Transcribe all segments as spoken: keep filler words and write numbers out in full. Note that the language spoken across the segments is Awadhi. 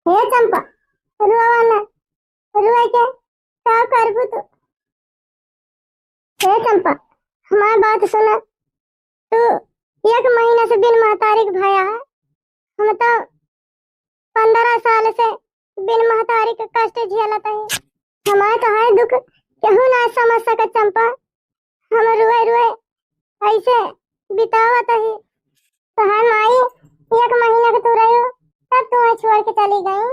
हे चंपा, रुआ ना, रुआ के का करबू तू? हे चंपा, हमार बात सुना, तू एक महीना से बिन महतारी के भया है, हम तो पन्द्रह साल से बिन महतारी के कष्ट झेलत हई। हमार तो है दुख केहू ना समझ सकत चंपा, हम रुए रुए ऐसे बितावत हई। तो है माई, एक महीना के तू रही, तब तुम्हें छोड़ के चली गई।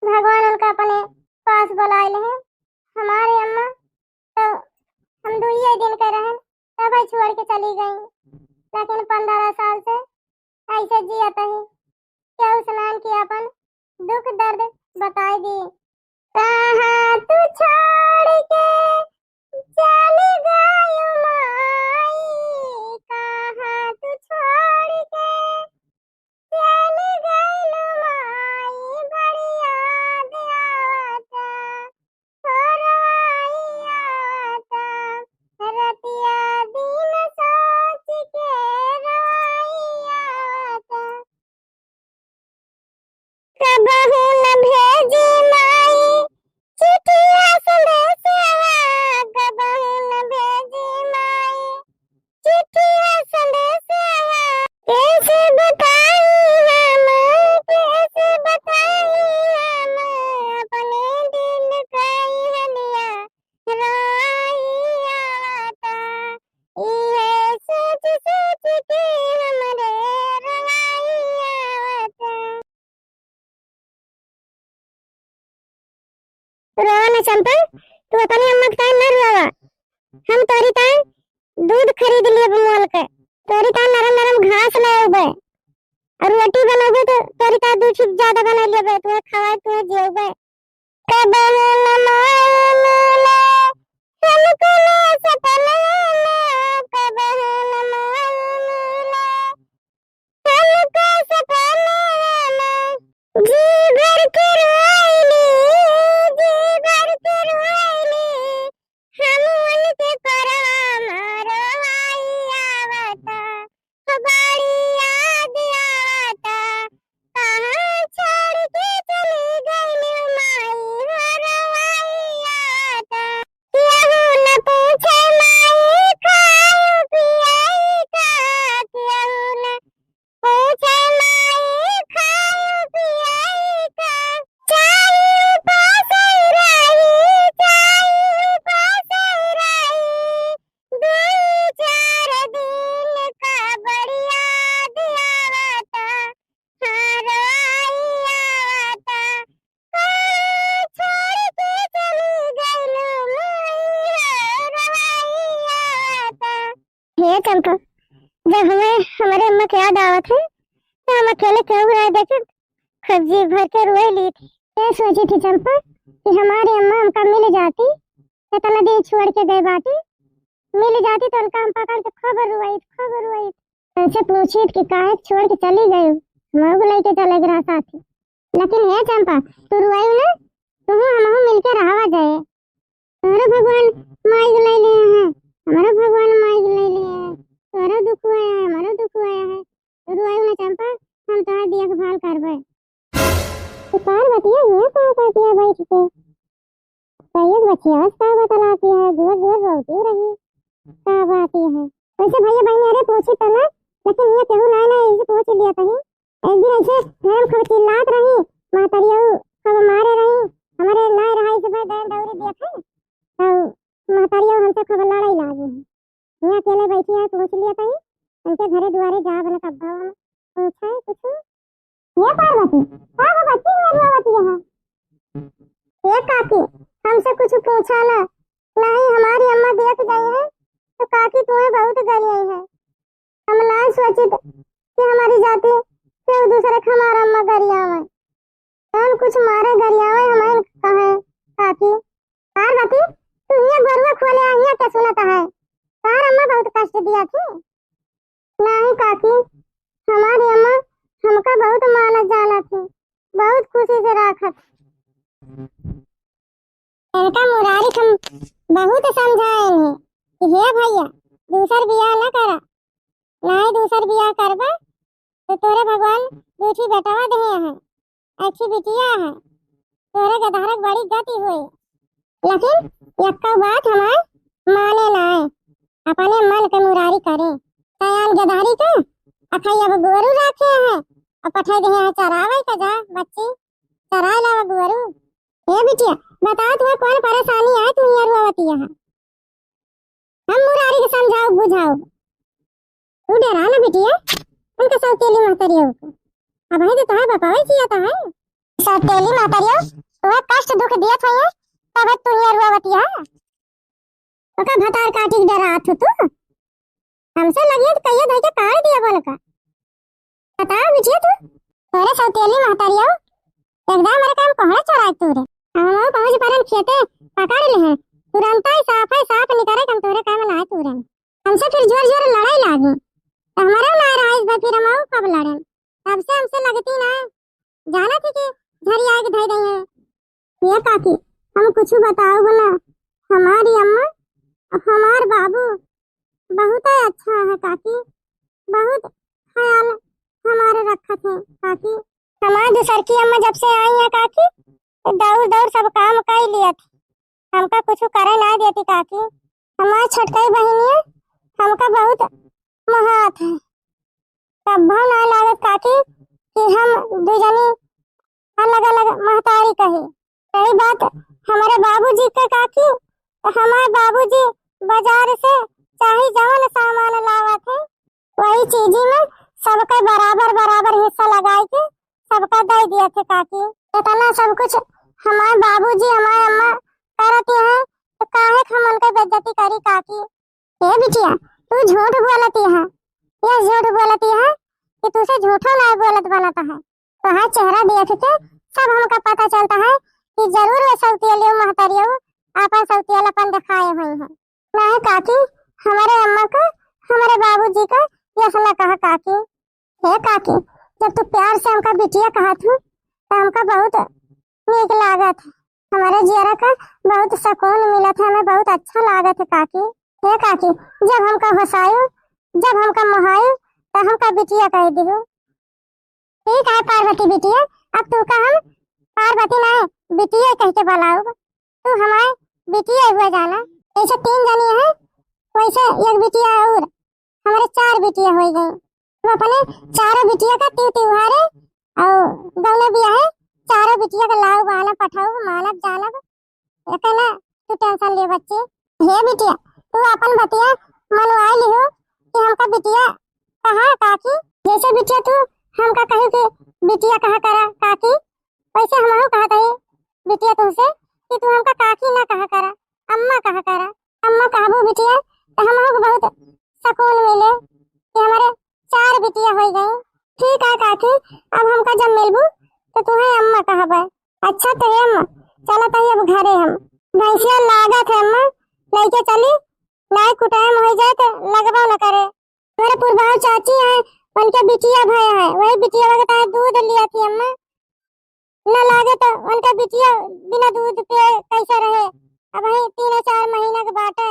भगवान उनका अपने पास बुलाए ले हैं। हमारे अम्मा तो हम दुइये दिन के रहन, तब ही छोड़ के चली गई। लेकिन पन्द्रह साल से ऐसे जियत ही, केहू से नान कि अपन दुख दर्द बताए दी। कहाँ तू छोड़ के चली गई माई, कहाँ तू छोड़ के चली गइलू माई, बड़ी याद आवता, हो रोवाई आवता, रतिया दिन सोच के रोवाई आवता। कबहू न भेजी माई चिट्ठिया संदेशवा, कबहू न भेजी माई चिट्ठिया संदेशवा। कैसे बताई हम, कैसे बताई हम अपने दिल का ये हलिया, रोई आवता। इहे सोच सोच के हमरे रोई आवता। रोआ न चंपा, तू अपनी अम्मा के ताईं न रुआवा। हम तोरी ताईं दूध खरीद लेब मोल के, तोरी ताईं नरम नरम घास ले अउबे, और रोटी बनउबे तो तोरी ताईं दू ठीक ज्यादा बना लेबे, तुहे खवाए तुहे जियउबे। कबहू न माई मिले हमको ना सपना में, कबहू न माई मिले हमको सपना में। जी भर के रोइली, जी भर के रोइली, हम उनके करवा में रोवाई आवता, हो बड़ी याद आवता। कहाँ छोड़ के चली गइलू माई, हो रोवाई आवता। केहू न पूछे माई खाए पिए का, केहू न पूछे माई खाए पिए का। चाहे उपास रही, चाहे उपास रही, दुई चार दिन का बड़ी याद आवता, हाँ, रोई आवता। कहाँ छोड़ के चली गइलू माई, हाँ, रोई आवता। हे चंपा, जब हमें हमारे अम्मा के याद आवत है, तो हम अकेले केहू ना देखे, खूब जी भर के रोए ली थी। ये सोची थी चंपा कि हमारी अम्मा हमका मिल जाती, इतना दिन छोड़ के गए बाटी, मिल जाती तो उनका हम पकड़ के खूब रोई, खूब रोई। उनसे पूछी कि काहे छोड़ के चली गई, हमहू को लेके चले गए साथी। लेकिन हे चंपा, तू रुआई ना, तू हमहू मिलके रहावा जाए। तोहरो भगवान माई के ले लिए हैं, हमारो भगवान माई के ले लिए हैं। तोहरो दुख हुआ है, हमारो दुख हुआ है। तू रुआई ना चंपा, हम तोहार देखभाल करबे। तो पार्वती ये का करती है बैठ के? कहिए बचिया, का बतलाती है, जोर जोर रोती रही, का बात ये है? वैसे भैया बहनी, अरे पूछी तो ना, लेकिन ये केहू ना, ना, इसे पूछ लिया कहीं। एक दिन ऐसे घर में खूब चिल्लात रही, महतरिया खूब मारे रही, हमारे लाए रहा इसे भाई दैन दौरी दिया थे, तो महतरिया हमसे खूब लड़ाई लागी है। यहाँ अकेले बैठी है, पूछ लिया कहीं, उनके घरे दुआरे जा बने कब्बा पूछा है कुछ। ये पार्वती, का हो बच्ची, ये रोवती है? ये काकी, हमसे कुछ पूछा ना, नहीं हमारी अम्मा देख गई है, तो काकी तुम्हें बहुत गरियाई है। हम ना सोचित कि हमारी जाति केहू दूसरे के हमार अम्मा गरियावे। कौन कुछ मारे गरियावे हमें कहे काकी। पार्वती, तू ये गोरुआ खोले आ, ये क्या सुनत है? तार अम्मा बहुत कष्ट दिया थी। नहीं काकी, हमारी अम्मा हमका बहुत मानत जानत थी, बहुत खुशी से राखत। इनका मुरारी हम बहुत समझाए हैं कि हे भैया, दूसर बियाह न करा, नहीं दूसर बियाह करबा तो तोरे भगवान दूठी बेटवा दे हैं। अच्छी बिटिया है, तोहरे गदहरक बड़ी गति होई। लेकिन यक्का बात हमार माने नाय, अपने मन के मुरारी करे। सयान गदहरी के अखई अब गोरू राखे हैं, अब पठाई दे हैं चरावे के, जा बच्ची चराए लावा गोरू। ए बिटिया, बताओ तुम्हें कौन परेशानी है, तू यहाँ रोवती है? हम मुरारी के समझाओ बुझाओ। तू डरा ना बिटिया, उनके सौतेली महतरिया को। अब है तो तोहार बपावे जिया तो है। सौतेली महतरिया, तोहे कष्ट दुख दिया था ये, तब तू ये रोवतिया। ओका भतार काटी के डरात हो तू। हमसे लगिए तो कहिए धोई के काट दिया बोल का। बताओ बिटिया तू, तोरे सौतेली महतरिया, एकदम हमारे काम पहुँच चोराए तू रे। हम पहुँच परन खेते पकड़ लेहन, तुरंत ही साफ है, साफ निकरे हम तोरे काम ना है तू रे। हमसे फिर जोर जोर लड़ाई लागी, तो हमारा ना रहा इस बार, फिर हम कब लड़न? तब से हमसे लगती ना, जाना थी कि झरिया के धई रही है। ये काकी, हम कुछ बताओ ना, हमारी अम्मा, हमार बाबू बहुत ही अच्छा है काकी, बहुत ख्याल हमारे रखत है काकी। हमार दूसर की अम्मा जब से आई है काकी, तो दौड़ दौड़ सब काम कर लिया था, हमका कुछ करे ना देती काकी। हमार छोटकई बहिनिया हमका बहुत मोहात है, कब्बो ना लागत काकी कि हम दू जनी अलग अलग महतारी कही। रही बात हमारे बाबूजी के काकी, तो हमारे बाबूजी बाजार से चाहे जवन सामान लावत है, वही चीजी में सबके बराबर बराबर हिस्सा लगाए के सबका दे दिया थे काकी। इतना सब कुछ हमारे बाबूजी हमारे अम्मा करती हैं, तो काहे के हम उनके बेइज्जती करी काकी? ए बिटिया, तू झूठ बोलती है, ये झूठ बोलती है कि तुसे झूठो ना बोलत बनत है। तोहार चेहरा देख के सब हमका पता चलता है कि जरूर वो सौतियलियो महतरियो आपन सौतियलपन दिखाए हुई है। नहीं काकी, हमारे अम्मा का, हमारे बाबूजी का ये असला कहा काकी। हे काकी, जब तू प्यार से हमका बिटिया कहत हूँ, तो हमका बहुत नीक लागत है। हमारे जियरा का बहुत सुकून मिलत है, हमें बहुत अच्छा लागत है काकी। हे काकी, जब हमका होसायो, जब हमका मोहायो, तो हमका बिटिया कह दियो। ठीक है पार्वती बिटिया, अब तू का हम पार्वती ना, बिटिया कह के बुलाओ। तू हमारे बिटिया हुआ जाना। जैसे तीन जनी है, वैसे एक बिटिया और, हमारे चार बिटिया हो गई। तू अपने चारों बिटिया का तिउ तिउहारे और गौने बियाहे चारों बिटिया का लाओ बाना पठाओ, मानब जानब, एके ना तू tension ले बच्ची। हे बिटिया, तू अपन बतिया मनवाए लिहो कि हमका बिटिया कहा काकी। जैसे बिटिया तू हमका कही कि बिटिया कहा करा काकी, वैसे हमहू कहत हई बिटिया तुमसे कि तू हमका काकी ना कहा करा, अम्मा कहा करा। अम्मा कहबू बिटिया तो हमहू को बहुत सुकून मिले कि हमारे चार बिटिया हो गई। ठीक है काकी, अब हमका जब मिलबू तो तुम्हें अम्मा कहबे। अच्छा तो हे अम्मा, चलत हई अब घरे हम। भैंसिया लागत है अम्मा, लेके चली, नाई कुटाम हो जाए तो लगबा न करे। हमारे पुरबाऊ चाची हैं, उनके बिटिया भय है, वही बिटिया के ताहे दूध लिया थी अम्मा। न लागे तो उनका बिटिया बिना दूध पे कैसे रहे? अब वही तीन चार महीना के बाटे।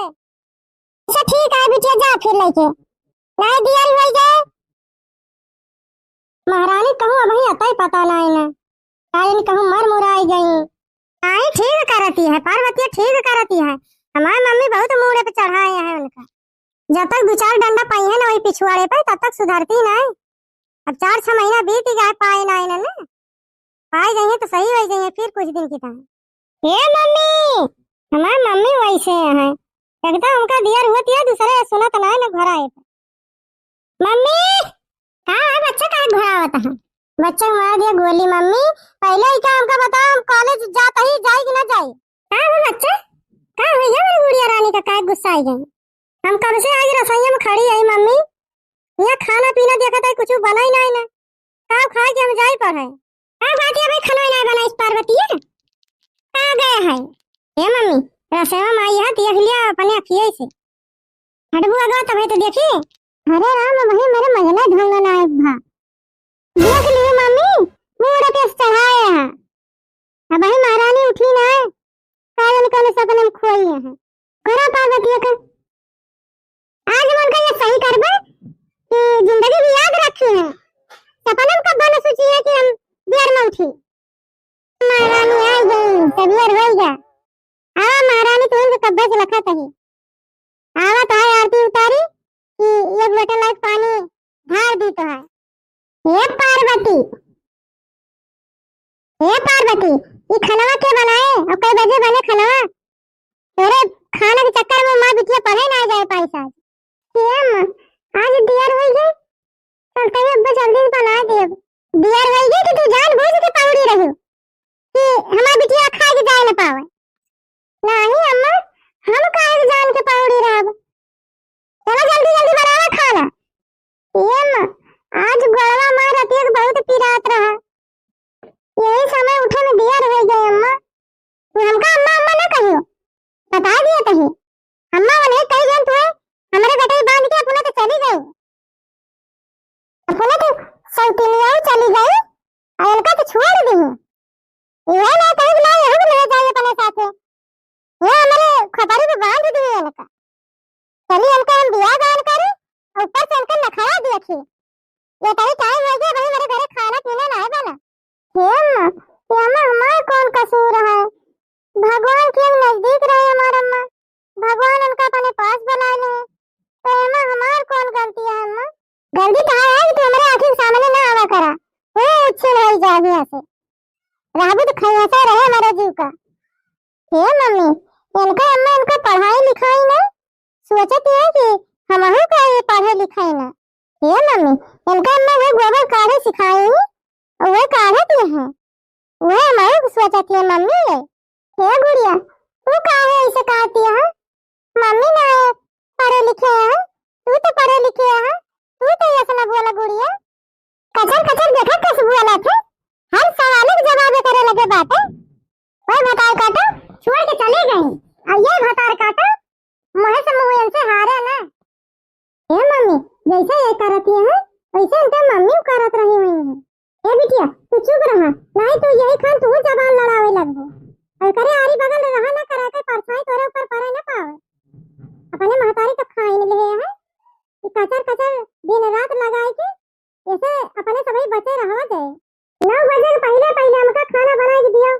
अच्छा ठीक है बिटिया, जा फिर लेके, नाई दिया हो जाए। महारानी कहूँ अबहीं अतई पता नाई न, काहे न कहूँ मर मुराई गई। आई ठीक करती है, पार्वतिया ठीक करती है। हमारी मम्मी बहुत मूड़े पे चढ़ाए हैं उनका। जब तक दो चार डंडा पाई है ना वही पिछुआड़े पे, तब तक सुधरती नाई। अब चार छह महीना बीत गए, पाए नाई न, न। पाए जाइए तो सही हो जाइए फिर कुछ दिन की तरह। ए मम्मी, हमार मम्मी वैसे हैं, एकदम उनका दियर हुआ तिया दूसरे सुनत ना है ना घराए पे। मम्मी, का है बच्चा, का घरावत है? बच्चा मार दिया गोली मम्मी। पहले ही का हमका बताओ, हम कॉलेज जात ही जाई कि ना जाई? का हो बच्चा, का हो गया मेरी गुड़िया रानी का, का गुस्सा आई गई? हम कब से आज रसोईया में खड़ी है मम्मी, यहाँ खाना पीना देखत है, कुछ बना ही नहीं ना। का खाए के हम जाई पढ़े? का बात है भाई, खाना नहीं बनाई पार्वती है? का गया है? ए मम्मी, रसोईया में आई है, देख लिया अपने अखिए से। हटबू अगवा तब तो देखी। अरे राम, वही मेरे मजला ढंग ना है भा। देख लियो मम्मी, मूड़ पे चढ़ाए हैं। अब वही महारानी उठी ना है, का जाने कौन सपने में खोई है। करा पार्वती का। आज मन का ये सही करबे कि जिंदगी भी याद रखी है। सपने में कब न सोची है कि हम देर में उठी। महारानी आ गई, सवेर होइगा। आवा महारानी, तुहन के कब्बे से लखत ही। आवा, तोहार आरती उतारी कि एक लोटा लाइक पानी ढार दी तोहार। हे पार्वती, हे पार्वती, ई खनवा के बनाए और कई बजे बने खनवा? तोरे खाना के चक्कर में माँ बिटिया पढ़े ना जाए पाई साज। हे अम्मा, आज दियर होइगे, चलते ही अब्बे जल्दी से बना देब। दियर होइगे कि तू जान बूझ के पहुड़ी रही कि हमार बिटिया खाए के जाए न पावे। नाही अम्मा, हम काहे के जान के पहुड़ी रहब? चला जल्दी जल्दी बनावा खाना। ये अम्मा, आज गोड़वा मार रतिया के बहुत पिरात रहा, यही समय उठे में दियर होइ गए अम्मा। तू हमका अम्मा अम्मा ना कहियो, बता दिए तही। अम्मा उन्हें कही जन तू है, हमरे बेटे बांध के अपना तो चली गई। अपने तो सौतिनिया चली गई, और इनका तो छोड़ दी। ये ना कहे कि ना, यहू के ले जाए अपने साथे। ये हमारे खोपड़ी पे बांध दी इनका। चली इनका हम बियाह दान करी, और ऊपर से इनका नखरा देखी। ये तही टाइम हो गया, भाई मेरे घरे खाना पीना ना है बना। हे अम्मा, ये अम्मा हमार कौन कसूर है? भगवान के हम नजदीक रहे हमार अम्मा, भगवान उनका अपने पास बुला ले, तो एमा हमार कौन गलती है अम्मा? गलती तो है कि तू हमारे आँखी के सामने ना आवा करा, वो उच्छिन हो जाए यहाँ से, रहबू तो खैसा रहे हमारे जीव का। हे मम्मी, इनका अम्मा इनका पढ़ाई लिखाई ना सोचत है कि हमहू का ये पढ़े लिखाई ना। हे मम्मी, इनका अम्मा वो गोबर काढ़े सिखाई, वो काढ़त है, वो हमहू सोचत है मम्मी। ये हे गुड़िया, तू काहे ऐसे कहती है? मम्मी ना पढ़े लिखे है, तू तो पढ़े लिखे है, तू तो ऐसे ना बोला गुड़िया। कचर कचर देखा कस बोला थे, हर सवाल के जवाब करे लगे बाटे। ओए भतार काटा, छोड़ के चली गई, और ये भतार काटा, मुँह से मुँह इनसे हारे ना। ए मम्मी, जैसे ये करती है, वैसे इनके मम्मी करत रही हुई है। ए बिटिया, तू चुप रहा, नहीं तो यही खान तू जबान लड़ावे लगबो। और करे आरी बगल रहा ना करे, के परछाई तोरे ऊपर पड़े ना पावे। अपने महतारी तो खाइन ले है, कि कचर कचर दिन रात लगाए के, ऐसे अपने सभी बचे रहो जाए। नौ बजे के पहले पहले हमका खाना बनाए के दियो,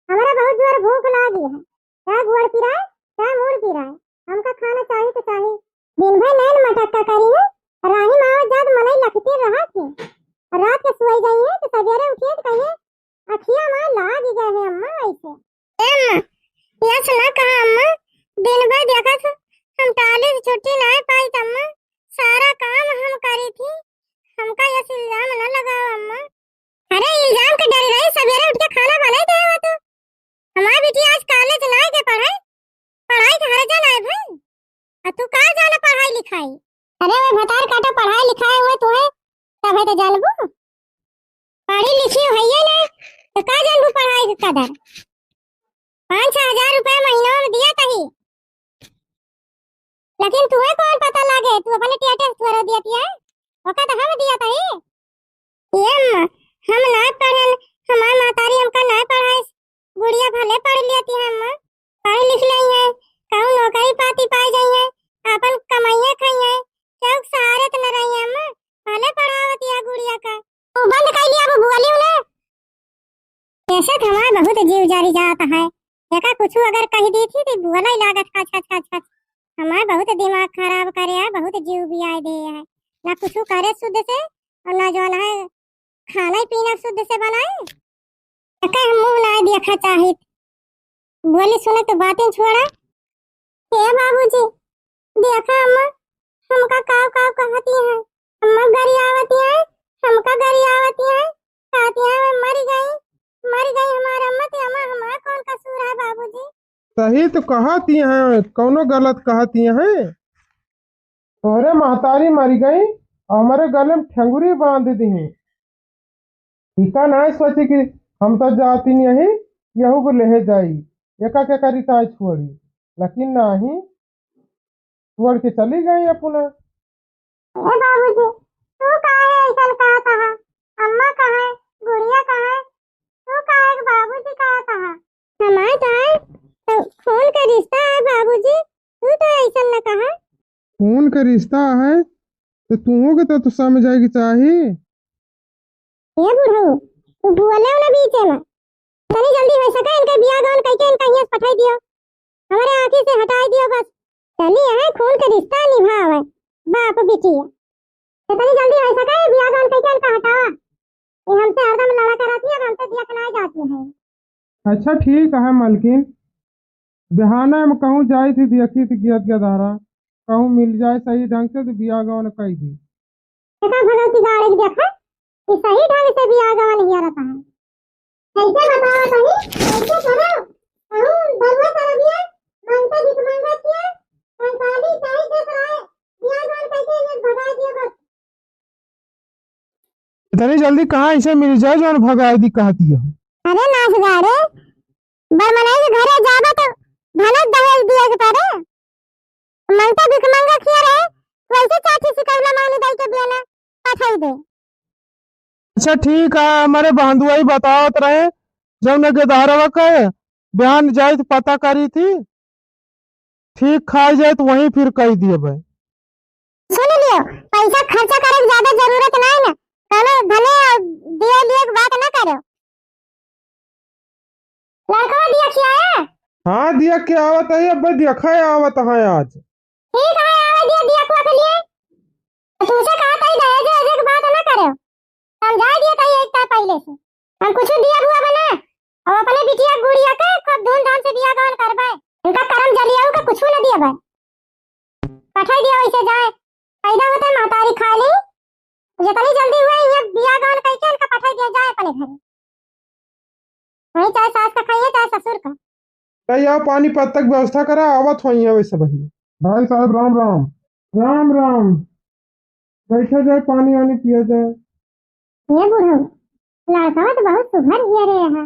हमरा बहुत जोर भूख लागी है। चाहे गोड़ पिराए, चाहे मूड़ पिराए, हमका खाना चाही तो चाही। दिन भर नैन मटक्का करी है, राही मावा जात मनई लखते रहा थी। रात के सोई गई है तो सवेरे उठिए तो कहिए, अखिया माँ लाग गए है अम्मा ऐसे। ए अम्मा, यस ना कहा अम्मा, दिन भर देखा था, हम टाली से छुट्टी ना पाई अम्मा, सारा काम हम करी थी, हमका यस इल्जाम ना लगाओ अम्मा। अरे इल्जाम के डर रही, सवेरे उठ के खाना बनाई दे हो तो। हमार बिटिया आज कॉलेज ना के पढ़ाई, पढ़ाई के हरजा ना है भाई। आ तू का जाना पढ़ाई लिखाई? अरे वो भतार काटा पढ़ाई लिखाई हुए तुम्हें, तब है तो जानबू। पढ़ी लिखी हइये ना, तो का जानबू पढ़ाई के कदर? पाँच छह हजार रुपया महीना में दिया तही, लेकिन तुहे कौन पता लागे, तू अपने टेटे से थोड़ा दिया तिया, ओका तो हम दिया तही। ये अम्मा, हम ना पढ़न, हमार महतारी हमका ना पढ़ाइस, गुड़िया भले पढ़ लेती है अम्मा, पढ़ लिख लेई है, कहूँ नौकरी पाती पाई जाई है, आपन कमाइए खाई है, केहू के सहारे तो न रही है अम्मा, भले पढ़ावती है गुड़िया का। तू बंद कर लिया वो बोली उन्हें। ऐसे तो हमार बहुत जीव जरी जात है, एका कुछ अगर कह दी थी तो बोला ही लागत, खच खच खच खच। हमार बहुत दिमाग खराब करे है, बहुत जीव भी आए दे है, ना कुछ करे शुद्ध से और ना जौन है खाना ही पीना शुद्ध से बनाए। एका हम मुँह ना देखा चाहित, बोली सुने तो बातें छोड़ा। हे बाबूजी, देखा अम्मा, हमका काव काव कहती है, अम्मा गरियावती है, हमका गरियावती है, कहती है, "मैं मर गई, मर गई हमार अम्मा।" ते अम्मा, हमार कौन कसूर है बाबूजी? सही तो कहती है, कौनो गलत कहती है। तोहरे महतारी मर गई, हमरे गले में ठंगुरी बांध दी। इका नाय सोची कि हम तो जाती नहीं, यहू को लेहे जाई, एका के करी ताय छोड़ी, लेकिन नाही, छोड़ के चली गई अपना। ए बाबूजी, तू काहे ऐसन कहत हा? अम्मा कहाँ? गुड़िया कहाँ? तू काहे के बाबूजी कहत हा? हमार तो है, तो खून के रिश्ता है बाबूजी, तू तो ऐसन न कहा। खून के रिश्ता है, तो तुहू के तो, तो समझे के चाही। ए बुढ़ऊ, तू बोले ना बीचे में। तनी जल्दी होइ सके इनके बियाह गवन कइके इनका हियाँ से पठाई दियो, हमरे आँखी से हटाई दियो बस। चली है खून के रिश्ता निभावे बाप बिटिया। जितनी जल्दी होइ सके बियाह गवन कइके इनका हटावा। ये हमसे हरदम लड़ा करत ही, अब हमसे दिया के नाहीं जाती है। अच्छा ठीक है मलकिन, बिहाने हम कहूँ जाई थी देखी थी गियत गदारा, कहूँ मिल जाए सही ढंग से तो बियाह गवन कई दी। देखा भगवती गाड़े के देखा कि सही ढंग से बियाह गवन हिया रहता है। कैसे बताओ सही, कैसे करो? कहूँ भगवा कर दिया, मांगता भिख मांगा किया, कंकाली चाहे देख रहा है, बियाह गवन कइके ये भगा दिया बस। इतनी जल्दी कहाँ इसे मिल जाए जौन भगाए दी कहती है? अरे नाच गाड़े, बड़ मनई के घरे जाबे तो भले दहेज दिए के पड़े। मंगता भिख मंगा खिया रहे, वैसे चाची सिकौला मानी दाई के बियाह पठाई दे। अच्छा ठीक है, हमरे बहंदुआई बतावत रहे, जौन गेदहरवा के बिहान जाई तो पता करी थी, ठीक खाई जाए तो वहीं फिर कही दिए भाई। सुन लियो, पैसा खर्चा करे के ज्यादा जरूरत नहीं ना, कहले भले दिए लिए के बात ना करो। लड़कवा दिया खियाए? हाँ, दिया के आवत है, अब्बे देखा है, आवत है आज। ठीक है, आवे दिया, दिया कुआ के लिए। तुमसे कहा ताई दहेज वहेज के बात ना करो, समझा दिया ताई एक ताई पहले से। हम कुछ दिया हुआ बना, और अपने बिटिया गुड़िया के खूब धूमधाम से बियाह गवन करबे। इनका करम जलियाऊ का कुछ ना दिया भाई। पठाई दिया वैसे जाए, पैदा होते महतारी खा ली। जितनी जल्दी हुआ ये बियाह गवन कइके इनका पठाई दिया जाए अपने घरे। वहीं चाहे सास का खाइए चाहे ससुर का। कहिया पानी पत्ता के व्यवस्था करा, आवत होइए वैसे भाई। भाई साहब राम राम। राम राम। बैठा जाए, पानी वानी पिया जाए। ये बूढ़ऊ, लड़कवा तो बहुत सुघर हिया रे है।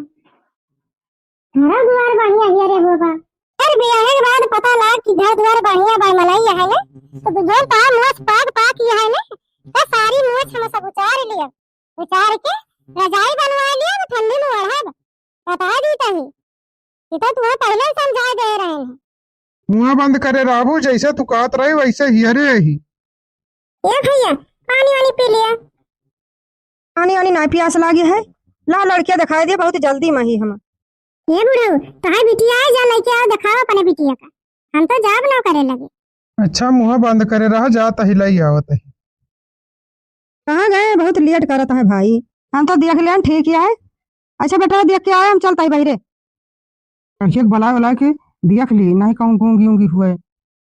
घरा दुआर बढ़िया हिया रे होबा। फिर बियाहे के बाद पता लाग कि घर दुआर बढ़िया बा, मनई है ना, तो बुझल तार मोछ पाक पाक ही है ना, तो सारी मोछ हम सब उचार लिया, उचार के रजाई बनवा लिया, तो ठंडी में ओढ़ब। बता दी तही, ये तो तुम्हें पहले ही समझा दे रहे हैं। मुँह बंद करे रहबू, जैसे तू कहत रही वैसे हियरे रही। ए भैया, पानी वानी पी लिया। पानी वानी ना पियास लागी है, ला लड़किया दिखाई दे, बहुत जल्दी में ही हम। ए बुढ़ऊ, तोहार बिटिया है, जा लेके आओ, दिखाओ अपने बिटिया का। हम तो जाब ना करे लगे। अच्छा, मुँह बंद करे रहा, जा तही लाई आवत ही। कहाँ गए, बहुत लेट करत है भाई। हम तो देख लेन, ठीक ही है। अच्छा बेटा, देख के आए, हम चलता ही बहिरे। लड़किया के बुलाए बुलाए के देख ली, नहीं कहूँ गूंगी ऊंगी हुए।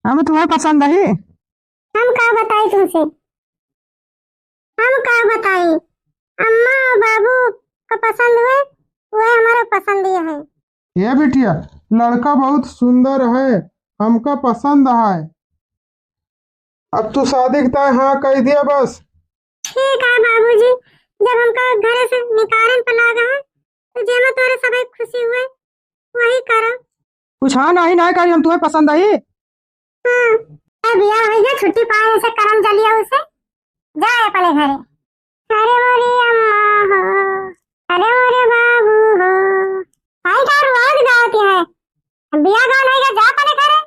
हमें तुम्हें पसंद है। हम का बताई तुमसे, हम का बताई, अम्मा और बाबू का पसंद हुए, वह हमारा पसंद ही है। ये बिटिया, लड़का बहुत सुंदर है, हमका पसंद है। अब तू शादी के तय हाँ कह दिया बस। ठीक है बाबूजी, जब हमका घरे से निकालन पर लागा है, तो जेमा तोरे सबै खुशी हुए, वही करो। कुछ हाँ नहीं, नहीं करी, हम तुम्हें पसंद आई। हाँ, अब यह है, छुट्टी पाए से करम जलिया उसे, जाए अपने घरे। अरे मोरी अम्मा हो, अरे मोरे बाबू हो। भाई का रोज गावती है, बिया गान है, जा अपने घरे।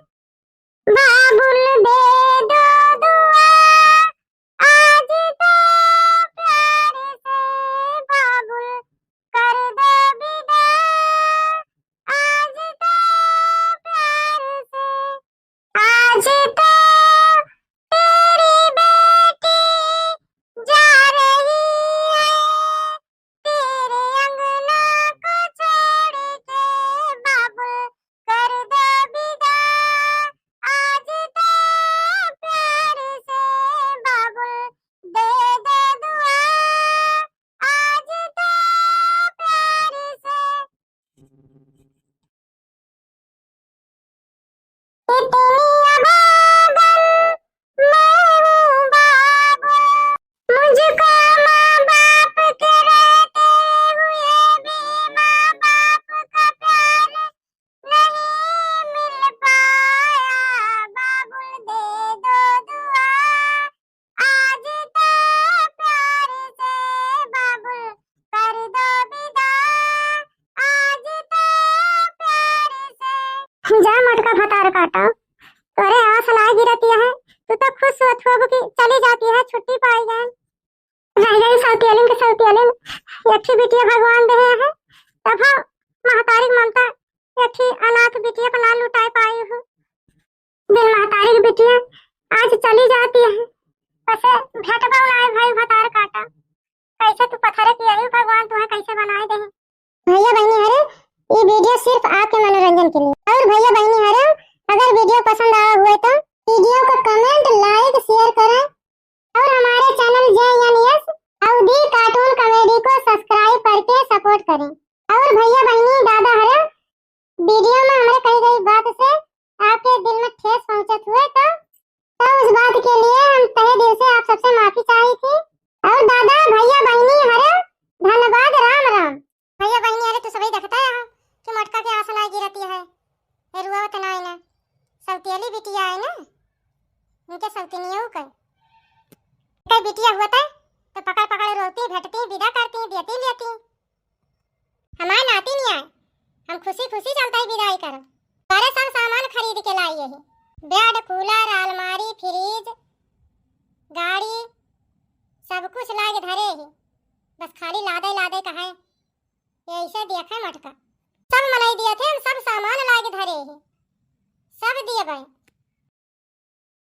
बाबुल दे दो दुआ, आज तो प्यार से बाबुल कर दो विदा, आज तो प्यार से, आज तो तेरी बेटी जा रही है। तेरे अंगना को छोड़ के बाबुल कर दो विदा, आज तो प्यार से बाबुल दे दो दुआ, आज तो प्यार से। इतनी अभागन मैं हूँ बाबू, मुझको माँ बाप के रहते हुए भी माँ बाप का प्यार नहीं मिल पाया। बाबुल दे दो दुआ, आज तो प्यार से बाबुल कर दो विदा, आज तो प्यार से। जा मोटका भतार काटा, तोरे आस लागी रहती है, तू तो खुश होत होबू कि चली जाती है, छुट्टी पाई जाए। रह गई सौतियलिन के सौतियलिन, एक ही बिटिया भगवान दे है, तब हम महतारी के ममता एक ठे अनाथ बिटिया पर ना लुटाए पाई हूँ। बिन महतारी के बिटिया आज चली जाती है, पसे भेटबा ना आए भाई भतार काटा। कैसे तू पत्थर की अही भगवान तुम्हें कैसे बनाए दे। भैया बहनी हरे, ये वीडियो सिर्फ आपके मनोरंजन के लिए। और भैया बहनी हरे, अगर वीडियो पसंद आया हुआ तो वीडियो को कमेंट, लाइक, शेयर करें और हमारे चैनल जे एन एस अवधी कार्टून कॉमेडी को सब्सक्राइब करके सपोर्ट करें। और भैया बहनी दादा हरे, वीडियो में हमरे कही गई बात से आपके दिल में ठेस पहुंचत हुए तो, तो उस बात के लिए हम तहे दिल से आप सबसे माफी चाही थी। और दादा भैया बहनी हरे धन्यवाद, राम राम। भैया बहनी हरे तो सभी देखता है कि मटका के आस ना गिरती है, ये रुआवत ना है ना, सौतेली बिटिया है ना, उनके सौतनियों के कई बिटिया हुआ था तो पकड़ पकड़ रोती, भेटती, विदा करती, देती लेती। हमारे नाती नहीं आए, हम खुशी खुशी चलता ही विदाई करब। सारे सब सामान खरीद के लाई यही, बेड, कूलर, अलमारी, फ्रिज, गाड़ी, सब कुछ लाग धरे